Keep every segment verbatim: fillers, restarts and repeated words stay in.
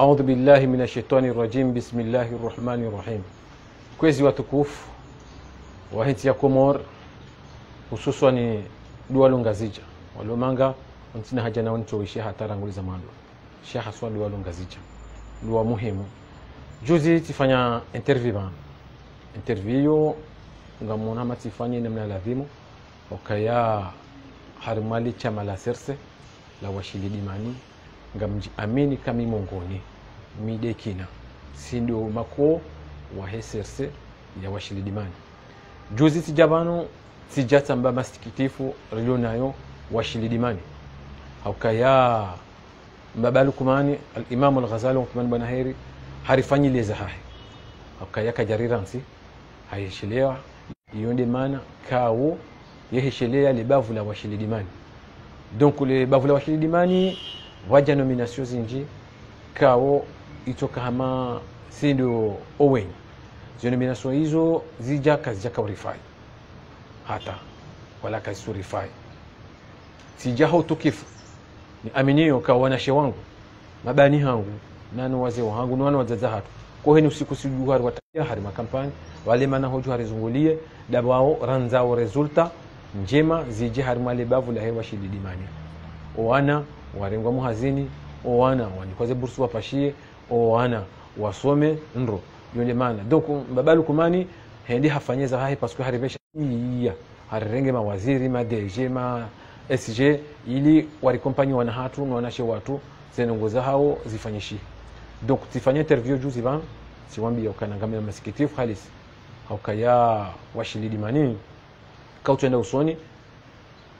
أعوذ بالله من الشيطان الرجيم. بسم الله الرحمن الرحيم. Kwezi watukufu wa hentsi ya Komori, hususwani duwalo Ngazidja, walo manga, ntsina haja na wentso wishe hata rangu liza mwando. Sha haswa duwalo Ngazidja. Duwa muhimu. Juzi tsifanya interview pvanu. Interview iyo, ngamwona hama tsifanye namna ladhimu, ukaya harimwa le shama la CRC, la Washili Dimani, ngamdji amini kami mongoni, mi de kina, tsi ndo makuu wa he CRC ya Washili Dimani. Juzi tsidja pvanu, tsidja tsamba masikitifu rilio nayo Washili Dimani. Haukaya Mbaba Lukumani, Al-Imam Al-Ghazali, Uthman Bwana Heri, harifanyiliza hahe. Haukaya kadjari rantsi, hayeshelewa, iyo nde mana, kawo, yehesheleya le bavu la Washili Dimani. Donc, le bavu la Washili Dimani, pvwadja nomination zindji, kawo, itsoka hama tsi ndo owenyi. Ze nomination izo, zidja kazidjaka urifai. Hata, wala kazitsu urifai. Tsidja ho utukifu. Ni aminiyo ka wanashe wangu, mabani hangu, nano wazee wahangu, nano wadzadze hatru. Koheni usiku sidjuhari wataya hari makampani, wale mana hodjuhari zungulie, dabao randzao résultat ndjema zidje harimwa le bavu la he Washili Dimani. Owana warengwa muhazini, owana wanikwa ze bourse wapashiye, owana wasome ndro. Iyo nde mana. Donc, Mbaba Lukumani, hende hafanye za hahe parce que haripvesha iya. Harirenge mawaziri, ma DG, ma SG, ili warikompanyi wana hatru, no wanashe watru, ze ndrongoo zahao zifanyishihe. Donc, tsifanya interview juzi pvanu, tsiwambiya ukana ngamina masikitifu halisi. Haukaya Washili Dimani, kautsuenda usoni,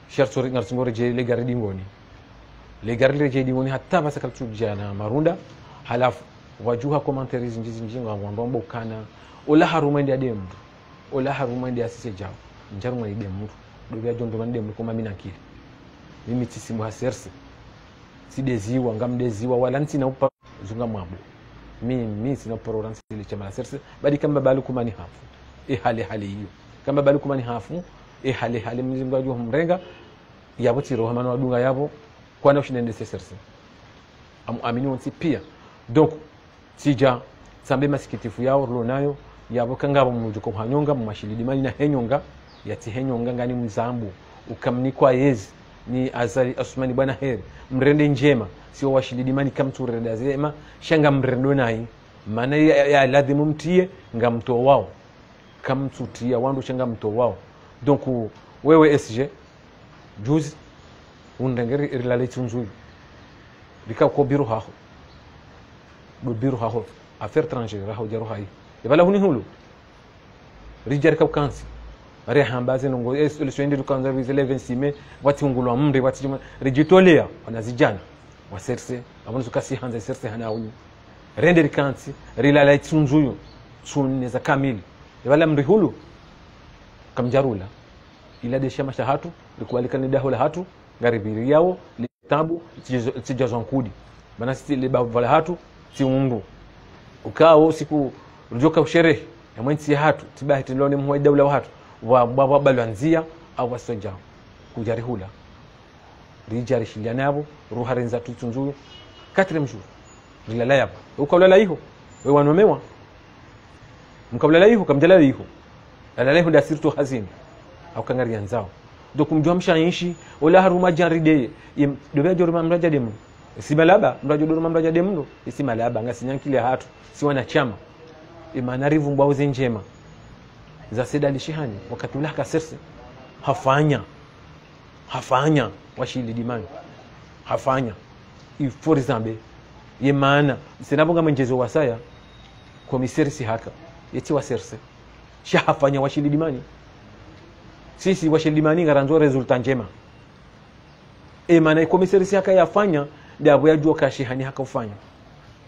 sha ritso ngaritsungo redjeyi le gari dingoni. Le gari liredjeyi dingoni hata pvasa kalitsudja na marunda, halafu, wadjuha commentaires zindji zindji ngwandrwambo ukana, ola harumwa nde ya de mndru, ola harumwa nde ya sise djao, ndjarumwa nde mndru, dopvi ya djo ndruma nde mndru koma mi na nkili. Mimi tsisimbu ha CRC. Tsideziwa, ngamdeziwa, wala ntsina upa zunga mwabo. Mimi ntsina upa roransi le shama la CRC, badi kamba Mbaba Lukumani hafu. E hale hale iyo. Kamba Mbaba Lukumani hafu, e hale hale Mwenyezi Mungu adjo humrenga, yapvo tsiroha mana wadunga yapvo, kwana ushinda nde CRC. Amu amini wontsi piya. Donc, tsidja, tsambe masikitifu yao rilo nayo, yapvo kangapvo mdjuko uhanyonga, Mwashili Dimani na henyonga, yatsi henyonga ngani mzambu, ukamnikwa yezi, ni Azali Asumani Bwana Heri, mrende ndjema, siwo Washili Dimani kamtsu renda zema, sha ngamrendo nayi, mana ya, ya, ya ladhimu mtriye, ngamtowao. Kamtsutriya wandru sha ngamtowao. Donc, wewe SG, juzi, unrenge ri-, rilale Itsunzu iyo. Rika ko biro haho. Do biro haho. Affaires étrangères, raho djaro hayi. Epvala huni hulu. Ridja rika ukantsi. Rihamba ze ndrongoo, es-, le soin de l'ukandza vize le vingt-six mai, pvatsi ungulwa mri, pvatsi djuma, ridjitoleya, wana zidjana. Wa CRC, apvo nizo kasi handza CRC hana unyu. Rende rikantsi, rilala Itsunzu iyo, ntsihu nne za kamili. Epvala mri hulu, kamdjarula. Ila de shama shahatru, rikubalikane daho lahatru, ngaripviriyawo, le tabu, tsidja-, tsidjazwa nkudi. Mana sisi le bavu lahatru, tsi undru. Ukao siku, rudjoka usherehe, ya mwentsi yahatru, tsibahi tindlone mhuwa idaula wahatru, wa, wa, wabalwa ndziya, au wasodja, kudjarihula. Ridja rishiliana yapvo, ruha rendza tu Itsunzu iyo. Quatrième jour. Rilala yapvo. Uka ulala iho. We wanomewa. Mka ulala iho, kamdjalala iho. Alala iho nda sirtu hazini. Au kangari yandzao. Donc mdjuwa msha inshi, ola harumwa djari de, im-, dopvi ya djo ruma mradja de mndru. Isi malaba, mradjo do ruma mradja de mndru. Isi malaba, ngasi nyankili hatru, si wanashama. Imana rivumbwa uze ndjema. Za Said Ali Shihani, wakati ula haka CRC. Hafanya. Hafanya, Washili Dimani. Hafanya. Il faut rizambe. Ye mana, tsena pvo ngamwendjezo wasaya, commissaire Sihaka, yetsi wa CRC. Sha hafanya Washili Dimani. Sisi Washili Dimani ngarandzo résultat ndjema. E mana ye commissaire Sihaka yafanya, nde apvo yadjuwa ka Shihani haka ufanya.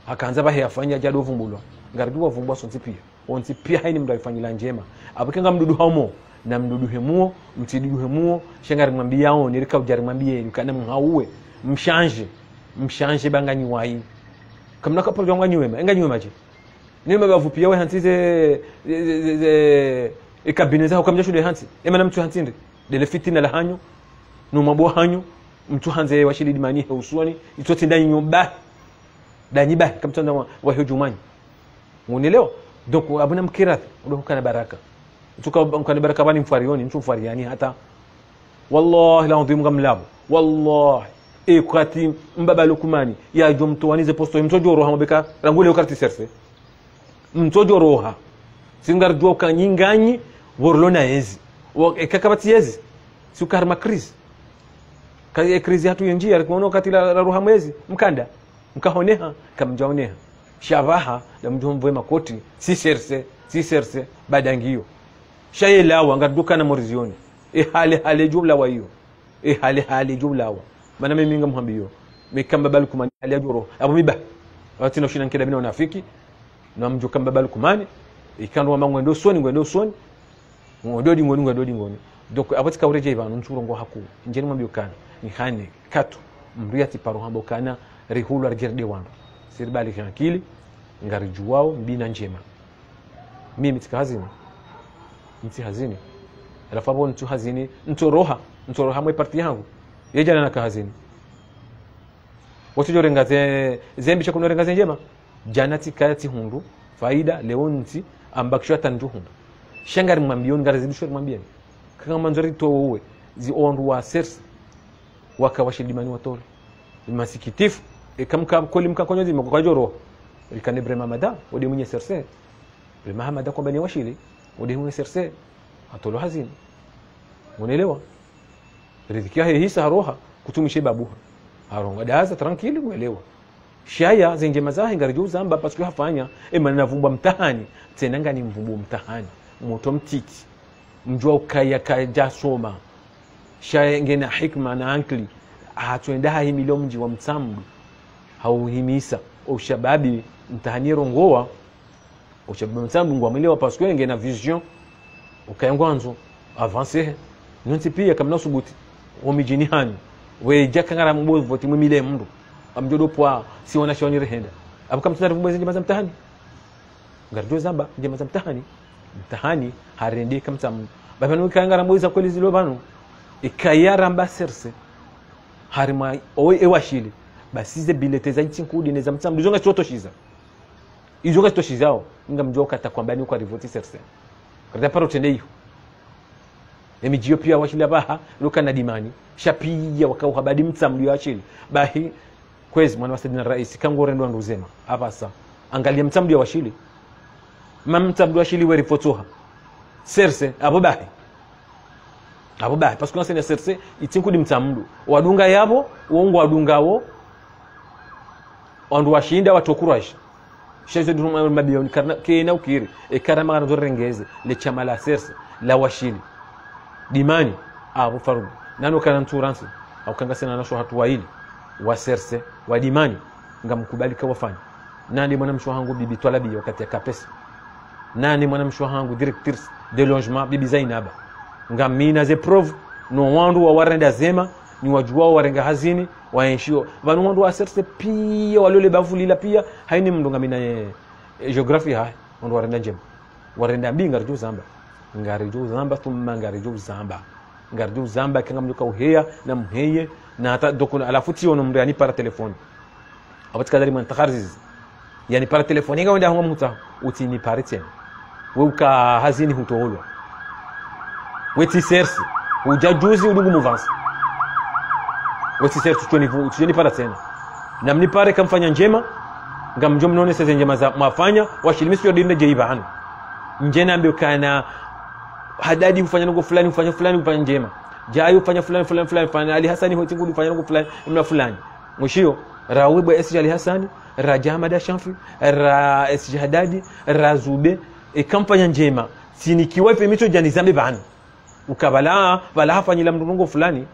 Hakandza pvahe yafanya, djado vumbulwa. Ngaridjo wavumbwa sontsi piya. Wontsi piya hayini mndru ayifanyila ndjema. Apvo eka ngamduduha omo, namduduhe muwo, mtsiduduhe muwo, sha ngarimwambiyawo, nirika udja rimwambiyeni, ukana mhauwe, mshanje, mshanje ba nganyi wayi. Kamna kaparo djuwa nganyi wema, e nganyi wema dje. Ni mabavu piya we hantsi ze, ze, ze, ze, ze, e cabinet zaho kamdjashude hantsi. E mana mtsu hantsi ndri. Ndele fitina lahanyu, no mwabo wahanyu, mtsu handze Washili Dimani he usoni, itso tsi nda nyinyi bahi. Danyi bahi, kamtsandza wa, wa hiyo djumwanyi. Ngonelewa? Donc, apvo namkirathi, ndo hukana baraka. Ntsuka, hukana baraka pvani mfwarioni, ntsu mfwariani hata. Wallahi, la udhimu ngamlapvo. Wallahi. E kwati mbaba Lukumani, yadjo mtowanize posto, mtsodjoroha mabeka, rangu leo karti serse. Mtsodjoroha. Si ngaridjuwa uka nyi nganyi, pvo rilo na yezi. Wa, eka kapvatsi yezi. Si uka harimwa crise. Ka, e crise hatru yendji, yarikuono wakati la, la roha mwezi, mkanda. Mkahoneha, kamdjaoneha. Sha pvaha, la mdjo mvwe makoti, si serse, si serse, badangiyo. Sha yelawa, ngaridukana morizioni. E hale, hale djo lawa iyo. E hale, hale djo lawa. Mana mimi ngamhambiyo. Mi kamba Lukumani, hale yadjoro. Apvo mi ba. Watsina ushinda nkeda bina unafiki. Na mdjo kamba Lukumani. Ikandro wamba ngwendo usoni, ngwendo usoni. Ngwendo dingoni, ngwendo dingoni. Donc, apvo tsika uredjei pvanu, ntsurongoa haku. Ndjeni mwambiyo kana. Ni hane, katu. Mdru yatsi paro hamba kana, rihulwa ridjeri de wandru. Si ribali hankili, ngaridjuwao, mbi na ndjema. Mimi tsika hazini. Ntsi hazini. Halafu apvo ntsu hazini, ntsoroha. Ntsoroha mwe parti hangu. Ye djana naka hazini. Wotsi djorenga ze, ze mbi sha kunorenga ze ndjema. Djana tsikaya tsihundru, faida, leo ntsi, ambakisho hata ndjuhundru. Sha ngarimwambiyoni, ngarizidisho rimwambiyeni. Kanga mandzo ritowe, zi owandru wa serse, waka washili Dimani watolwa. Masikitifu, eka mka kweli mka konyo zima, kwa djoro. Rikane Brema Hamada, wode mwinyi serse. Brema Hamada kwamba ni washili, wode mwinyi serse. Hatolwa hazini. Ngonelewa? Riziki yahe hisa haroha, kutsumishe babuha. Haronga daza, tranquille, ngwelewa. Sha ya, ze ndjema zahe ngaridjo uzamba, parce que hafanya, e mana navumbwa mtihani, tsena ngani mvumbu mtihani, motro mtiti, mdjuwa ukaya kadjasoma, sha ngena hikima na ankili, hatsuenda hahimile omdji wa Mtsamdu, hauhimisa, oshababi, mtihani erongowa, oshababi Mtsamdu ngwamwelewa parce que ngena vision, ukaya ngwandzo, avancer, nyontsi piya kamna subuti, omidjini hanyu, wedja kangara mbo voti mwimile mndru, amdjo dopvwa, si wana shawani rehenda. Apvo kamtsina rivumbu ze ndjema za mtihani. Ngaridjo zamba, ndjema za mtihani. Mtihani, harende kamtsamu. Bapvanu ikaya ngarambo iza kweli zilo pvanu. Ikaya ramba serse. Harimwa, owe ewashili. Basi ze bilete za itsi nkudi ne za Mtsamdu. Izo ngazitsotoshiza. Izo ngazitoshizao. Ngamdjo kata kwamba ni kwa rivoti serse. Karita paro tende iyo. Emidji yo piya washili apvaha, luka na Dimani. Sha piya waka uhabadi Mtsamdu ya washili. Bahi, kwezi, mwana wa Saidina Raisi, kangu orendo wandru zema. Apvasa. Angalia Mtsamdu ya washili. Ma Mtsamdu washili weri fotoha. Serse, apvo bahi. Apvo bahi. Parce que nasena serse, itsi nkudi Mtsamdu. Wadunga yapvo, wongo wadunga wo. Wandru washinda, watokurwaji. Sha izo ndru ma-, mabioni karna, kena ukiri. E karna magana zo rengeze. Le shama la serse. La washili. Dimani. Apvo farugu. Nano kana ntsuransi. Au kanga sena nasho hatru waili. Wa serse. Wa Dimani. Ngamkubali ka wafanya. Nani mwanamshe wahangu bibi Twalabiya wakati ya kapesa. Nani mwanamshe wahangu directrice de logement bibi Zainaba. Ngamina ze preuve, no wandru wa warenda zema, ni wadjuwao warenga hazini, waenshio. Pvanu wandru wa serse piya, walole bavu lila piya, haini mndru ngamina ye, e, géographie hahe, wandru warenda ndjema. Warenda mbi ngaridjo uzamba. Ngaridjo uzamba, thumma ngaridjo uzamba. Ngaridjo uzamba, kanga mdjuka uheya, na muheye, na hata dokuna, halafu tsi ono mndru yanipara telefoni. Apvo tsikadari mwana takharizizi. Yanipara telefoni, inga wenda hanga mutsa, utsi nipare tsena. We uka hazini hutolwa. We tsi serse, udja juzi udungu muvansi. We tsi serse, utsoni vu-, utsoni para tsena. Na mnipare kamfanya ndjema, ngamdjo mnonese ze ndjema za mwafanya, washili misi yo dinde dje ipvanu. Ndjena mbe ukana Hadadi hufanya nongo fulani, hufanya fulani, hufanya ndjema. Djayo hufanya fulani, fulani, fulani, fulani. Ali Hasani hoti ngudi hufanya nongo fulani, mna fulani. Mwishiyo, ra webwe S J Ali Hasani, ra Dja Hamada Shamfi, ra S J Hadadi, ra Zube, e kamfanya ndjema. Tsinikiwa ife mitso djani zambe pvanu. Ukabala, pvala hafanyila mndru nongo fulani.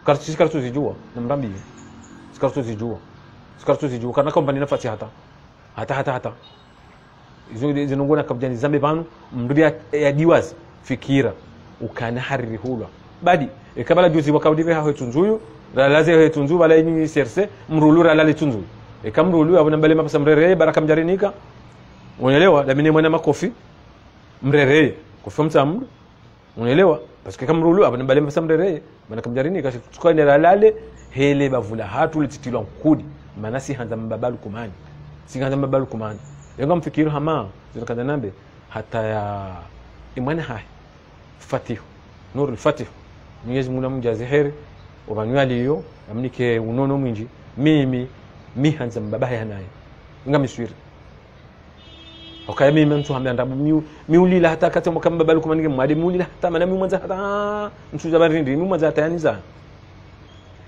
Kartu, si kartu zidjuwa, na mrambi. Si kartu zidjuwa. Si kartu zidjuwa. Karna kampani nafasi hata. Hata, hata, hata. Izo, izo nongo na kabujani zambe pvanu, mndru ya, ya diwazi, fikira, ukana hariri hulwa. Badi, e kabala juzi waka udive haho Itsundzuyu, ralaze haho Itsunzu, pvala ini serse, mrulu ralale Itsundzuyu. Eka mrulu, apvo nambale mapesa mrere, baraka mjarinika. Unelewa, damine mwana makofi, mrere, kofi mtsamdu. Unelewa? Parce que kamrulu, apvo nambale mapesa mrere, mana kamjarinika, si tuka ne ralale, hele bavu la hatru, lititilwa nkudi. Mana si handza mbaba Lukumani. Si handza mbaba Lukumani. Yo ngamfikiri hama, zinu kandza nambe, hata ya imwana hahe. Fatihu. Nurul Fatihu. Mwenyezi Mungu namdjaze heri, opvanu yaliyo, amnike unono mwindji. Mimi, mi handza mbaba hahe hanaye. Ngamiswiri. Okaya mimi ntsu hambia ndrabo mi, mi ulila hata kati mwaka mbaba Lukumani nge mwade mi ulila hata mana mi mwandza hata, ntsu za barindi, mi mwandza hata yaniza.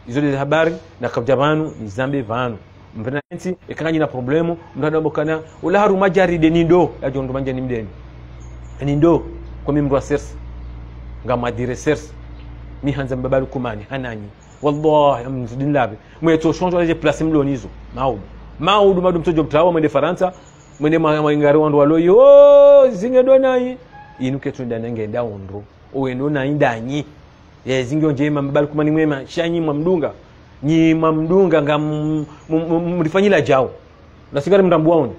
Izo nde habari, na kabja pvanu, nizambe pvanu. Mrena ntsi, eka nganyina problème, mrada mbokana, ula harumwa jari de nindo, ya djo ndo manje nimdeni. Nindo, kwa mi mdru wa serse, ngamwadire serse, mi handza mbaba Lukumani, hananyi. Wallahi, amzidini labe. Mwetso shonjo leje place mlonizo. Maudu. Maudu, maudu mtsojo mtrawa, mwende Farantsa, mwende mwa, mwa ingari wandru waloyi. Oh, zinge ndo nayi. Inu ketsu nda nenge nda ondro. Owe ndo nayi ndanyi. Ye zinge onje mbaba Lukumani mwema, sha nyi mwamdunga. Nyi mwamdunga nga m-, m-, m-, mrifanyila djao. Na singari mrambu waoni.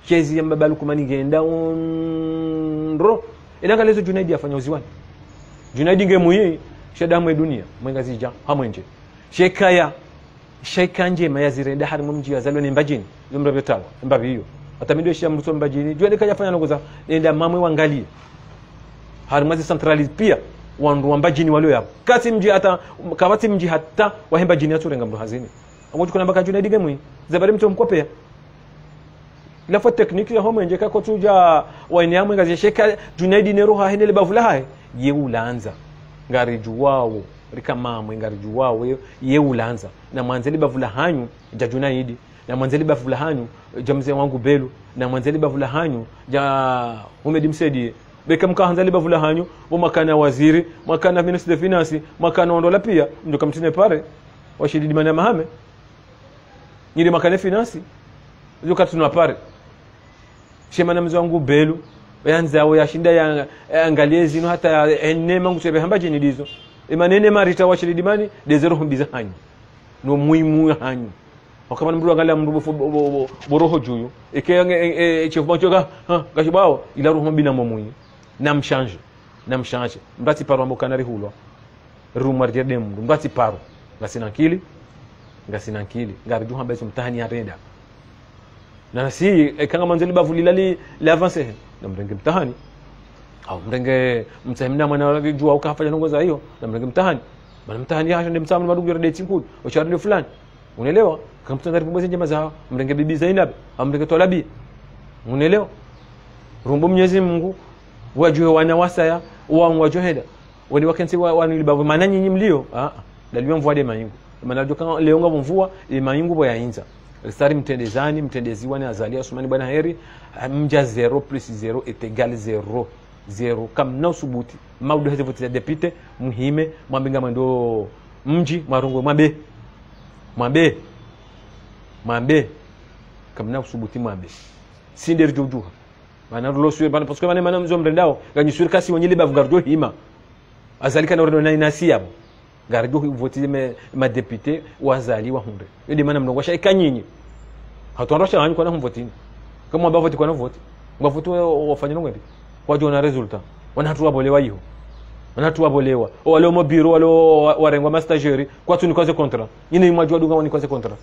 Shezi ya mbaba Lukumani ngenda ondro. Ena kalezo Junaidi yafanya uziwani. Junaidi nge mwi, sha damu ye dunia, mwe Ngazidja, hamwenje. Shekaya, sheka ndjema yazirenda harimwa mdji yazalwa ne Mbadjini, yo mrapve tawa, mbapvi iyo. Hata mi ndo ishiya mdru so Mbadjini, Junaidi kayafanya nokoza, nenda mamwe wangaliye. Harimwa zi centrales pia, wandru wa Mbadjini walo yapvo. Katsi mdji hata, kapvatsi mdji hata, wahe Mbadjini yatsurenga mdru hazini. Amo tsuko namba ka Junaidi nge mwi, zabari mtso mkopea. La faute technique ya homwenje ka kotsuja waine amwe Ngazidja sheka Junaidi ne roha hene le bavu lahahe. Ye ulandza. Ngaridjuwawo. Rika mamwe ngaridjuwawo. Ye, ye ulandza. Na mwandze le bavu lahanyu, dja Junaidi. Na mwandze le bavu lahanyu, dja mze wangu Belu. Na mwandze le bavu lahanyu, dja Humedi Msedi. Beka mkahandza le bavu lahanyu, bo mwakana waziri, mwakana ministre de finance, mwakana ondola pia, mdjo kamtsine pare, washilidi mana mahame. Nyiri makane finance, zo katsuna pare. Shemana mze wangu Belu, yandzawo yashinda ya, ya angaliye zinu hata ya, ene mangu tsebe hamba jeni ndizo. Emana ene marita washilidi mani, de zero humbiza hanyu. No muhimu hanyu. Wakamana mdru angalia mdru bo, bo, bo, bo, bo roho juyu. Eke, e, e, e, chef bancho ka, ha, kashibawo, ila roho mbi na momwi. Na mshanje. Na mshanje. Mdru atsi paro ambo kana rihulwa. Rumwa ridjede mdru. Mdru atsi paro. Ngasina nkili. Ngasina nkili. Ngaridjuha mba iso mtahani yarenda. Na si, e, kanga mandzo li bavu lila li, li avance he. Na mrenge mtahani. Au mrenge mtahani na mwana wala ridjuwa uka hafanya nongo za iyo. Na mrenge mtahani. Mana mtahani ya hashande mtahani madungu yore de tsinkuli. Oshari de fulani. Unelewa? Kamtsandzo ripvumbuwe ze ndjema zawo. Mrenge bibi Zainab. Au mrenge Twalabi. Unelewa? Rumbo Mnyezi Mungu. Wadjuhe wana wasaya. Wa wadjuheda. Wali wakentsi wa, wanu libavu mana nyinyi mlio. Ah, ah. Daliwa mvua de mayingu. Mana djo kanga leo ngapvo mvua, e mayingu bo yaindza. Risari mtrendezani, mtrendezi wani Azali Assoumani bwana heri, ah, mdja zéro plus zéro est égal zéro. Zéro. Kamna usubuti. Maudu heze voti za député, muhime, mwambe ngamwendo mdji, mwarongowe mwambe. Mwambe. Mwambe. Kamna usubuti mwambe. Si nde ridjo djuha. Mana rulo swiri, mana, parce que mana, mana mzo mrendao, nganyi swiri kasi wanyile bavu ngaridjo hima. Azali kana urendo na inasi yapvo. Ngaridjo voti me, ma député wa Azali wahundre. Yo de mana mlongo sha ika nyinyi. Hatu wandru sha hanyu kwana humvotini. Kamwamba voti kwana voti. Ngwa voti wa, wa, wafanya nongo mbi. Kwadjo ona résultat. Wana hatu wabolewa iho. Wana hatu wabolewa. O wale o mo bureau, wale o wa, warengwa ma stagiaire. Kwatsu ni kwaze contrat. Nyinyi mwadjuwa dunga wani kwaze contrat.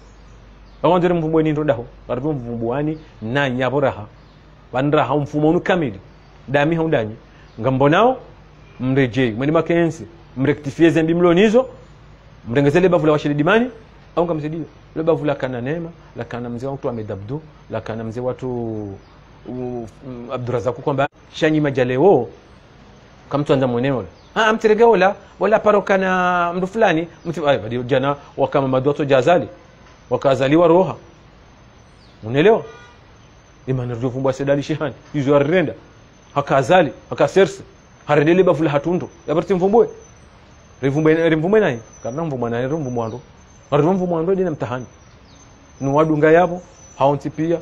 Awandere mvumbuwe ni ndo daho. Ngaridjo mvumbuwani na nyabo raha. Pvanu raha mfumo unu kamili. Dami hau ndanyi. Ngambonao, mredjeyi. Mwende makentsi, mrectifier ze mbi mlo nizo, mrengeze le bavu la washilidi mani, au ngamzidiyo. Le bavu lakana Neema, lakana mze watru Ahmed Abdou, lakana mze watru, u, u, Abdourazak kwamba, sha nyi madja leo, kamtsuandza mwone ola. Ah, mtsirenge ola, ola paro kana mdru fulani, mtsi, ay, badi djana, waka Mamadou watso dja Azali, waka Azali wa roha. Unelewa? Imana ridjo vumbuwa Said Ali Shihani. Izo yarirenda. Haka Azali, haka Serse. Harende le bavu la hatru ndo. Yapvo ritsi mvumbuwe. Rivumbuwe, rivumbuwe nayi. Karina mvumbuwa nayi, rivumbuwa ndo. Rivumbuwa ndo dina mtahani. Nuwadunga yapvo, hawontsi pia.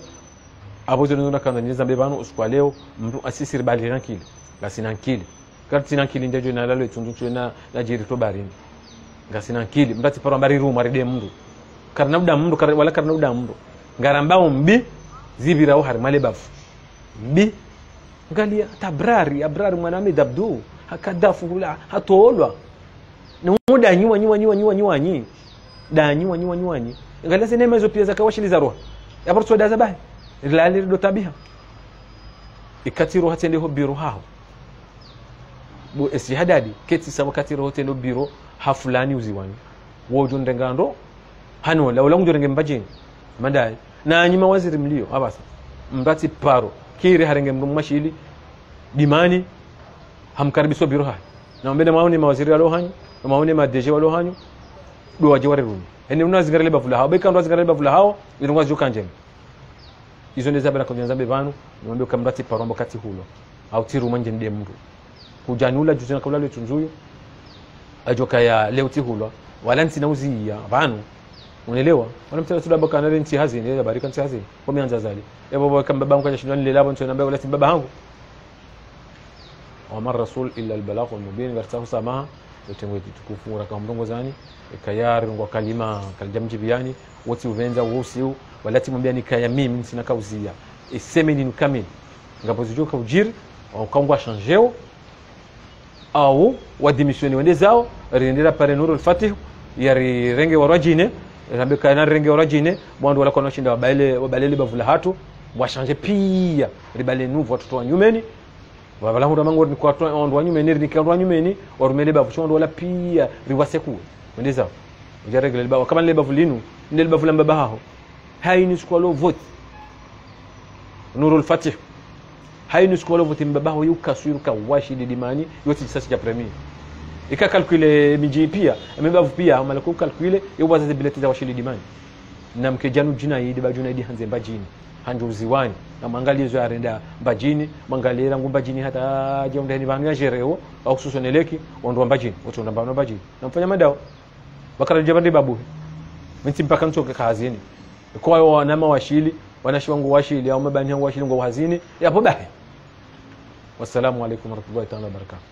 Apvo zinu zona kandza nizambe pvanu, usiku wa leo, mdru asisiri bali na nkili. Ngasina nkili. Karitsina nkili ndjadjo na lalo itsundzu tsu na, na djiri to barini. Ngasina nkili, mdru atsi paro amba rirumwa ride mdru. Karina uda mdru, kari, wala karina uda mdru. Ngarambao mbi, zipvirao harimwa le bavu. Mbi, ngaliya, hata Abrari, Abrari mwana Ahmed Abdou, haka dafu hula, hatolwa. Na umu danyi, wanyi, wanyi, wanyi, wanyi, wanyi. Danyi, wanyi, wanyi, wanyi. Ngaliya ze neema izo piya zaka washili za roha. Yapvo rutsodaza bahi. Rilale rido tabiha. Ikati roha tsende ho biro haho. Bo esi hadadi, ketsi sa wakati roho tsende ho biro ha fulani uziwani. Wo ujo ndenga ndo, hanu la, ula ngunjo renge Mbadjini. Madayi. Na nyi mawaziri mliyo, apvasa. Mratsi paro. Kiri harenge mndru mwashili. Dimani. Hamkaribiso biro hahe. Na mbende mwaone mawaziri walo hanyu, na mwaone ma D G walo hanyu, ndo waje warirumi. Ene una zingara le bavu la hawo, beka ndo zingara le bavu la hawo, ilungwa zijo kandjeni. Izo nde zabela kudjanza be pvanu, nimwambe uka mratsi paro mbo katsi hulo. Au tsiru manje nde mndru. Kudjani ula juzi na kaula le tsunzuyu, ajo kaya leo tsi hulwa, wala ntsina uziya, pvanu. Unelewa? Wala mtsina suda baka nare ntsi hazini, ya barika ntsi hazini. Kwa mianza zali. Ebo baka mbaba ngu kanya shindwa nilela, abo ntsona mbaba wala tsi mbaba hangu. وما الرسول إلا البلاغ المبين, ngartsaho samaha, yo tengwe tukufu, raka mrongo zani, eka yari ngwa kalima, kalidja mdjibiyani, wotsi upvendza, wo usiu, wala tsi mwambiyani kaya mimi, ntsina kauziya. E semaine inu kamili. Ngapvo zijo kaujiri, au kangwa shanjeo, au wa démissionner wende zawo, rirendera pare Nurul Fatih, yarirenge wa Rwadjine, rambe kana rirenge wa Rwadjine, bo wandru wala kwana washinda wabale, wabale le bavu la hatru, washanje piya, ribale nouveau watoto wa nyumeni, wabala hura mango ni kwa wandru wa nyumeni, rinike wandru wa nyumeni, warume le bavu, sho wandru wala piya, riwasekuwe. Wende zawo. Uja renge le bavu, kama le bavu linu, nde le bavu la mbaba haho. Hayini siku walo vote. Nurul Fatih. Hayini siku walo vote mbaba haho yu kaswiru ka washili Dimani, yo tsi kisasi cha premier. Ika calculer midji piya, e me bavu piya, hamala ku calculer, yo waza ze bileti za washili Dimani. Na mke djanu Djunaidi, ba Djunaidi handze Mbadjini. Handze uziwani. Na mwangaliye zo yarenda Mbadjini, mwangaliye rangu Mbadjini hata dje undeni pvanu ya jereo, au susoneleki, wandru wa Mbadjini, wotsi wandru wa Mbadjini. Na mfanya madawa. Wakara djaba ndi babu. Mintsi mpaka ntsoke hazini. Kwa yo wanama washili, wanashi wangu washili, au mabani yangu washili ngo hazini. Yapvo bahi. Wassalamu alaikum warahmatullahi taala wabarakatuh.